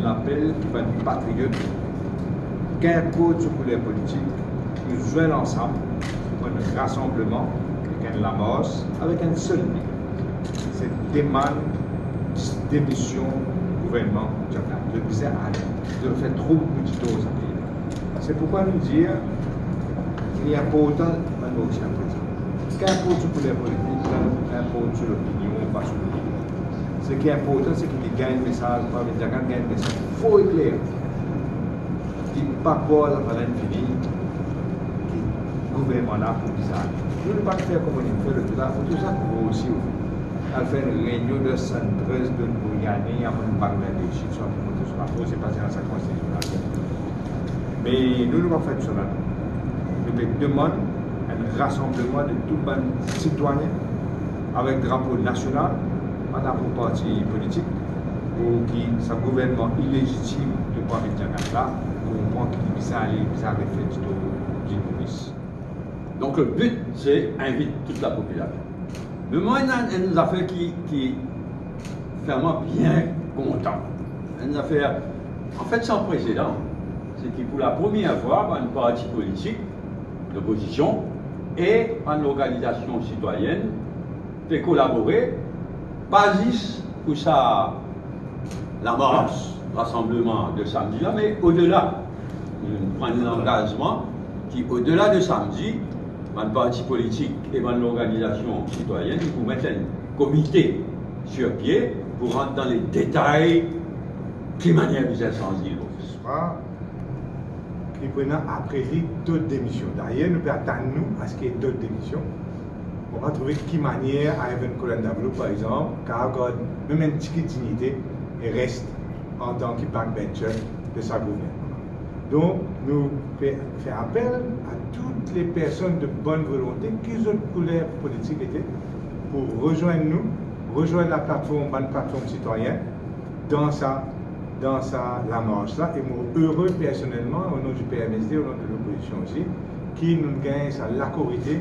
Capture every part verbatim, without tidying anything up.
Lapel ki bann patriot, kinport so kouler politik, nou zwinn ansam pou enn rasanbleman ek enn lamars avek enn sel bi, se demann demision gouvernman Jack Lang. Zot bizin ale, zot fer tro boukou ditor sa pei la. Se poukwa nou dir, li inportan bann Morisien prezan. Kinport so kouler politik, kinport so lopinion, pa so lopinion. Seki inportan, seki li gagn mesaz, Pravind Jagannath gagn mesaz for e kler. Li pa krwar lavalin fini, ki gouvernman la pou bizin ale. Nou, nou pa fer kouma nou fer lot la, pou tou sa grosi. Al fer enn reynion de sanntrez, de Bouyani, apre nou pa gagn reysit, swa pou monte swa pou, se pa sa konstitision la. Me nou, nou pa fer tou sa la. Nou pe demann enn rasanbleman de tou bann sitwayin avek drapo nasional, pa drapo parti politik, pou ki sa gouvernman ilezitim de Pravind Jagannath la, konpran ki li bizin ale, li bizin refet ditor Lil Moris. Donk, le but, se invit tout lapopilasion. Me mwa, ena enn zafer ki, ki fer mwa bien kontan. Enn zafer, anfet, san presedan. Se ki pou lapremier fwa, bann parti politik, lopozision e bann lorganizasion sitwayin pe kolabore, pa zis pou sa lamars, rasanbleman de samdi la, me odela. Nou pran enn langazman ki, odela de samdi, bann parti politik e bann lorganizasion sitwayin pou met enn komite sir pie pou rant dan le detay ki manier bizin sanz Lil Moris. Ki pou ena apre li dot demision. Dayer, nou pe atann nou a se ki dot demision. Mo pa trouve ki manier Ivan Kolandaglou, par exanp, kapav gard mem enn tigit dignite e res antan ki backbencher de sa gouvernman. Donk, nou pe fer apel a tout le personn de bonn volonte, ki zot kouler politik ete, pou rezwenn nou, rezwenn laplatform, bann platform sitwayin, dan sa, dan sa lamars la, e mo ere personelman, o non di P M S D, o non de lopozision osi, ki nou gagn sa lakorite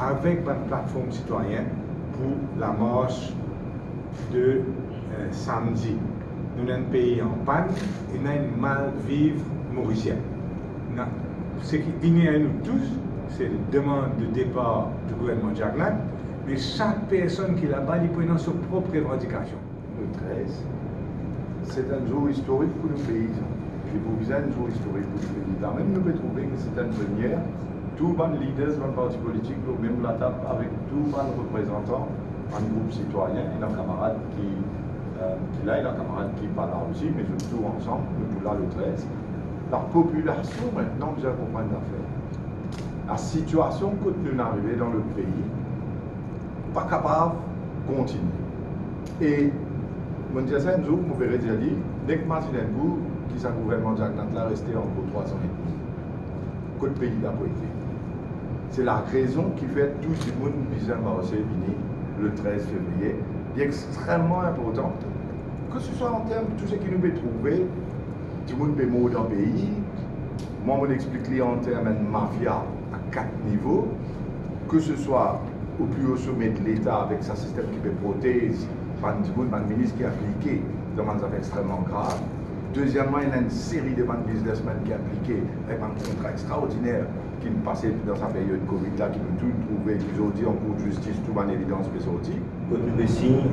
avek bann platform sitwayin pou lamars de, eh, samdi. Nou ena enn pei an pann, ena enn malviv morisien. Na, seki ini nou tous, se demann de depar di gouvernman Jack Lang, me sak personn ki laba, li pou ena so prop revandikasion. Le trez, se enn zour istorik pou nou pei, sa. Li pou bizin enn zour istorik pou nou pei. La mem nou pe trouve ki se enn premie, tou bann lider bann parti politik lor mem latab avek tou bann reprezantan bann group sitwayin, ena kamarad ki, eh, ki la, ena kamarad ki pa la osi, me zot tou ansam, nou pou la le trez. Lapopilasion, aster, bizin konpran enn zafer. Lasitiasion kot nou arive dan le pei, pa kapav kontinie. E mo dir sa enn zour, mo pe redir li, nek mazinn enn bout ki sa gouvernman Jack Lang la reste ankor trwa zan edmi. Kot pei la pou ete? Se larezon ki fer tou dimoun bizin marse vini le trez fevriye. Li extreman inportan, ke se swa an term tou seki nou pe trouve, dimoun pe mor dan pei. Mwa, mo explik li an term enn mafia a kat nivo, ke se swa o pli o some de Leta avek sa sistem ki pe protez bann dimoun, bann minis ki inplike dan bann zafer extreman grav. Dezieman, ena enn seri de bann biznesmenn ki inplike avek bann kontra extraordiner ki finn pase dan sa period Covid la, ki nou tou trouve ki zordi an Kour Zistis tou bann evidans pe sorti. Kot nou pe sign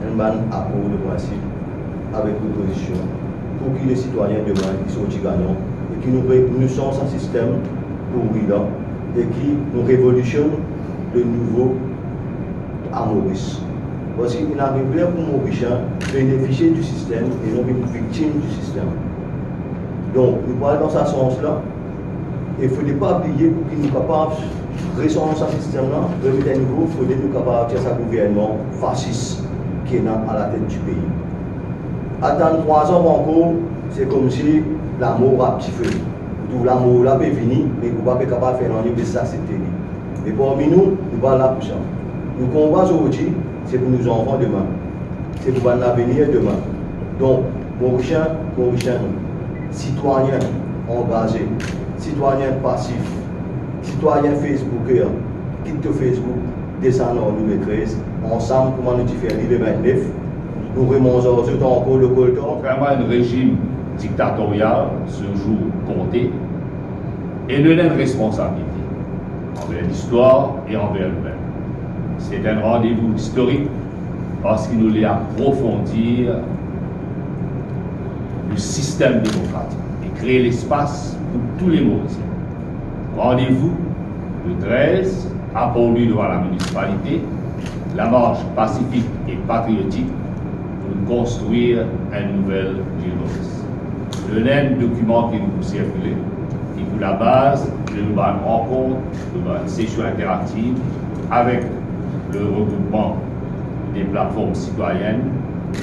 enn bann akor de prinsip avek lopozision, pou ki le sitwayin demin ki sorti gagnan, e ki nou re-, nou sanz sa sistem pouri la, e ki nou revolisionn le nouvo a Moris. Parski inn ariv ler pou Morisien benefisie di sistem e non vinn viktim di sistem. Donk, nou pou al dan sa sans la, e fode pa bliye, pou ki nou kapav resanz sa sistem la, remet enn nouvo, fode nou kapav tir sa gouvernman fasis ki ena alatet dipei. Atann trwa zan ankor, se koumsi lamor ap dife. Ou trouv lamor la pe vini, me ou pa pe kapav fer nanye, be sa se teni. Me parmi nou, nou pa la pou sa. Nou konba zordi, se pou nou zanfan demin. Se pou bann lavenir demin. Donk, Morisien, Morisienn, sitwayin angaze, sitwayin pasif, sitwayin Facebooker, kit to Facebook, desann ar nou le trez, ansam kouma nou ti fer li le vintnef, Nou remanz ar zot ankor le koltan. Kontrarman a enn rezim diktatoryal, so zour konte, e nou ena enn responsabilite anver listwar e anver noumem. Se enn randevou istorik parski nou le aprofondir nou sistem demokratik e kree lespas pou tou le Morisien. Randevou le trez, apar li devan la minisipalite, lamars pasifik e patriotik pou nou konstrir enn nouvel Lil Moris. Nou ena enn dokiman ki nou pou sirkile, ki pou labaz de nou bann rankont, de bann sesion interaktiv avek le regroupman de platform sitwayenn,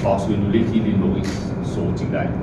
parski nou le ki Lil Moris sorti gagnan.